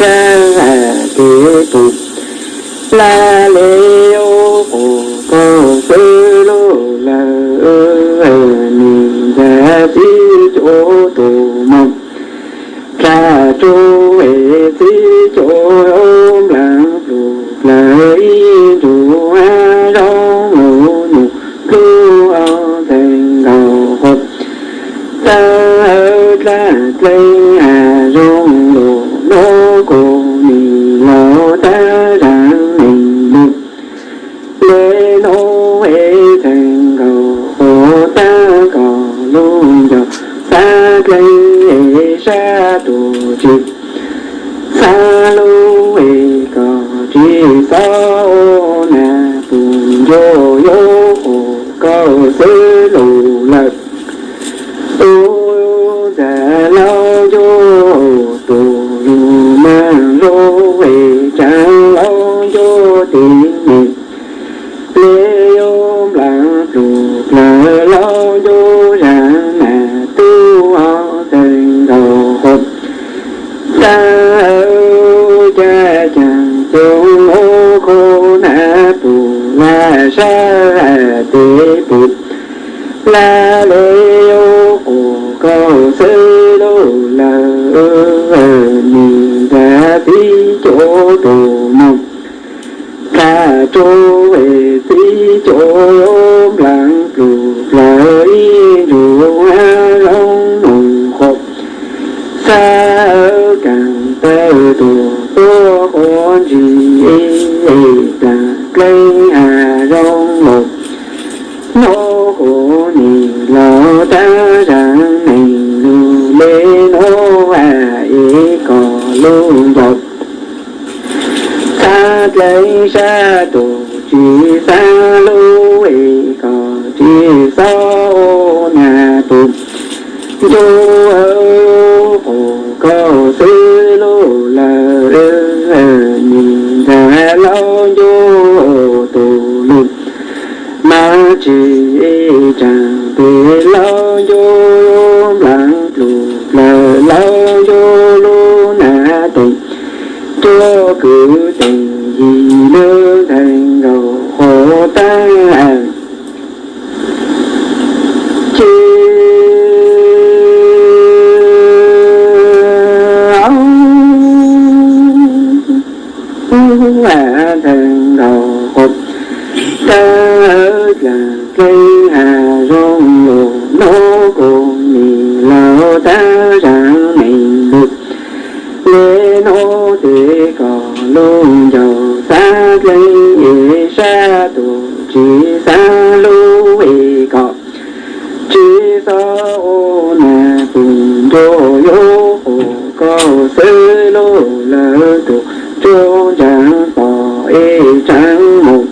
sab kev pum, laj le ub qus kaus xwb lug lawm, nim ntxag txib cuab tus mos, dlaj tsuj es txib cuab nplaag plug plawg ib ntsug hav zoov lug nug dlub ntxeev nkaus qhua. Txawj dlaag dleej hav zoov lug nub kuv nim laug tab zag neeg lug. Le nub es txeev nkaus qhua tab kom lug ncaus, xab dleej es sab tug tsis xaav lug es kom tsis xob ua nag pum ncuab yuav qus kaus xwb lug lawm. Tub ntxag laub ncuab tus lug maag lug es tsaav laub ncuab tis me, le yuav nplaag plug plawg laub ncuab zag nag tub ntxeev nkaus qhua. Txawj caag caag txug ub qhua nag pum laj sab tes pum, laj le ub qus kaus xwb lug lawm, nim ntxag txib cuab tus mos, dlaj tsuj es txib cuab nplaag plug plawg ib ntsug hav zoov nug qhua. Xab kaam tawg tuag tuab quav ntsis, dlaag dleej hav zoov lug, nub kuv nim laug tab zag neeg lug, le nub es kom lug ncaus, xab dleej sab tug tsis xaav lug es kom tsis xob ua nag pum ncuab qus kaus xwb lug lawm, nim ntxag laub ncuab tus lug, maag tsis tsaam tes laub ncuab nplaag plug plawg laub ncuab lub nag teem, cuab kwv teem yim lug ntxeev nkaus qhua tab ci ntxeev nkaus qhua. Txawj dlaag dleej hav zoov lug, nub kuv nim laug tab zag neeg lug, le nub tes kom lug ncaus, xab dleej es sab tug tsis xaav lug es kom tsis xob ua nag pum ncuab yuav qus kaus xwb lug lawm, tug tsuj ntsaag pom es tsaav mus,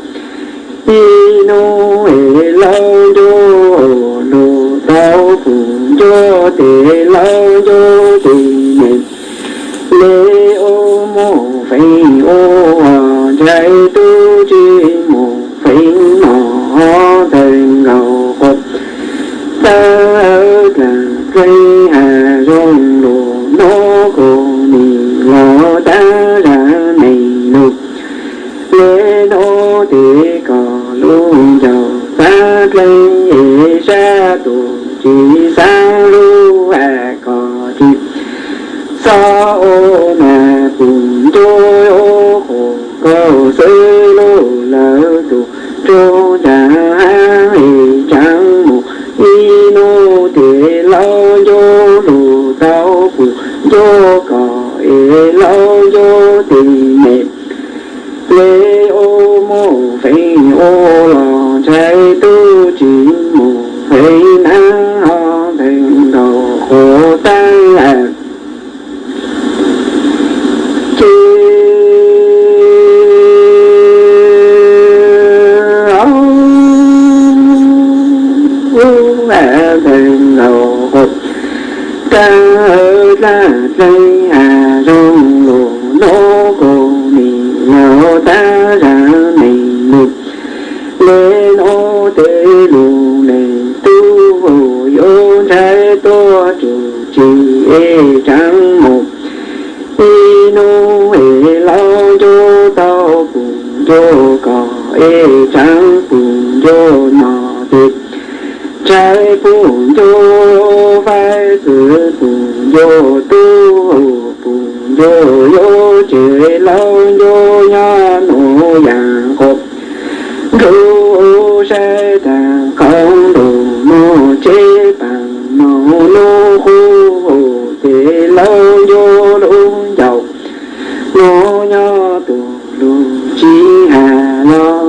ib nub es laub ncuab lug tau pum ncuab tes laub ncuab tes me, le ub moog feem ub, ntshai tub tsis moog feem no, ntxeev nkaus qhua. Txawj dlaag dleej hav zoov lug, nub kuv nim laug tab zag neeg lug, le nub tes kom lug ncaus, xab dleej es sab tug tsis xaav lug es kom tsis xob ua nag pum ncuab yuav qus kaus xwb lug lawm, tug tsuj ntsaag es tsaav mus, ib nub tes laub ncuab lug tau pum ncuab kom es laub ncuab tes me, le ub moog feem ub los ntshai tub tsis moog feem naag, ho ntxeev nkaus qhua tab ci ntxeev nkaus qhua. Txawj dlaag dleej hav zoov lug, nub kuv nim laug tab zag neeg lug, le nub tes lug neeg tub yuav ntshai tuab tug tsis es tsaav mus, ib nub nco koj es tsav pum nco no tes, ntshai pum nco faib txwv pum nco tub, pum nco yuav tsev laus nco nyob nuj yas qhov ntsuj, saib tag qhov ntuj nuj tsev pam moos nuj qub, ces laus nco lub ncauj nuj nyob tus lug tsis has los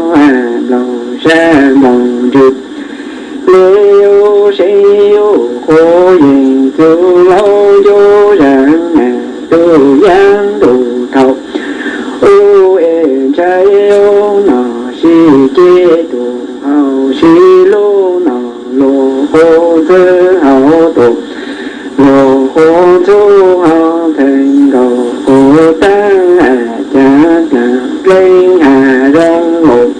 nplooj sab nplooj ntsws. Le ub seeb ub qhuav yeej txug laus nco zag nas tug yav ntuj thaum ub es ntshai ub no sib ceg tus hauv sib lug no luag qhuab ntxhw hauv tus luag qhuab ntxhw hauv theej nkaus qhuab taag has cav dlaag dleeb has zoo lug.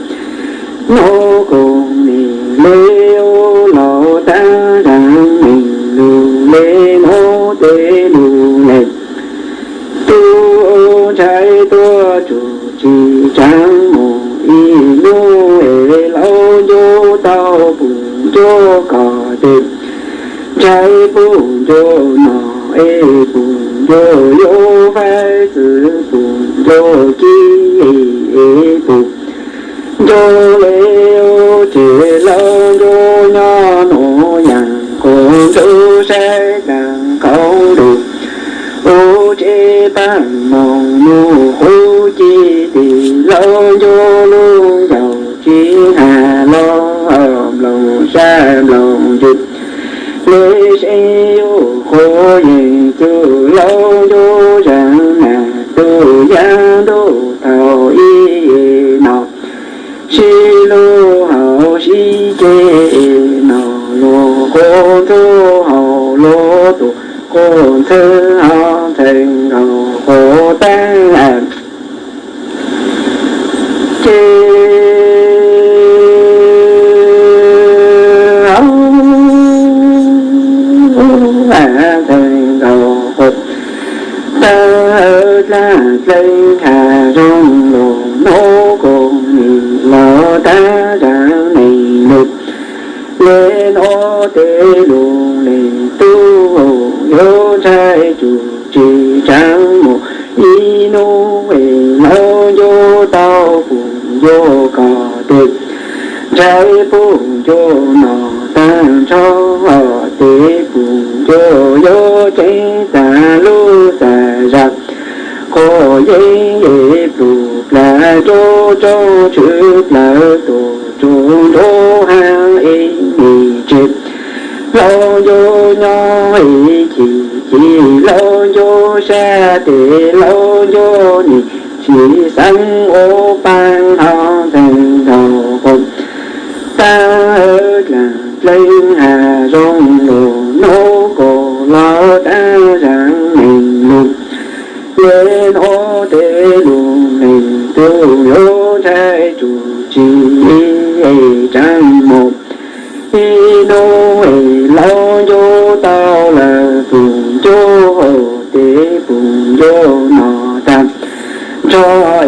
Nub koog nim le ub laus taag zag neeg lug le nub tej lug le. Tub ntshai tuaj tsuj tsis tsav mus ib nub es laus nco tau pum nco koj tes, ntshai pum nco no es pum nco yuav faib txwv pum nco kib es pum nco le ub tsev laus nco nyob nuj yas qhov ntsuj, saib tag qhov ntuj ub tsev pam moos nuj qub ci tes, laus nco lub ncauj tsis has los nplooj sab nplooj ntsws. Le seeb ub qhuav yeej txug laus nco zag nas tug yav ntuj thaum ub no sib lug hauv sib ceg no luag qhuab ntxhw hauv luag tus qhuab ntxhw hauv theej nkaus qhuab taag ces hauv theej nkaus qhuab taag dlaag dleeb has zoo lug. Nub koog nim laus taag zag neeg lug le nub tej lug le. Tub yuav ntshai tsuj tsis tsav mus ib nub es laus nco tau pum nco koj tes, ntshai pum nco no taag nrho tes, pum nco yuav tseeb tag lub txaj zag. Quas yeeb es plug plag rua roob tshwm plawg tuaj rua nruab hav es nim tseg. Laus nco nyob es chim chim, laus nco sab tes, laus nco nim tsis xeeb ua paab hov ntxeeg nkaus qhov taag dlaag dleeb has zoo lug. Nub koog laus taag zag neeg lug le nub tej lug neeg tub yuav ntshai tsuj tsis tsav mus ib nub es laus nco tau lawm pum nco hauv tes, pum nco no taag nrho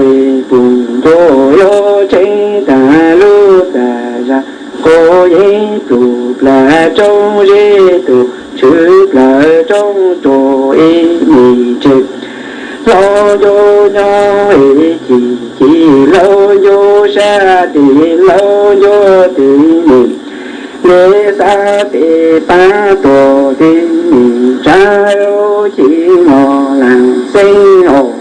es pum nco yuav tseeb tag lub txaj zag. Quas yeeb plug plag roob zeb tuaj tshwm plawg roob rua es nim tseg. Laus nco nyob es chim chim, laus nco sab tes, laus nco tes nim le xav tes paab tuaj tes nim tsav chim mog laam xeeb hauv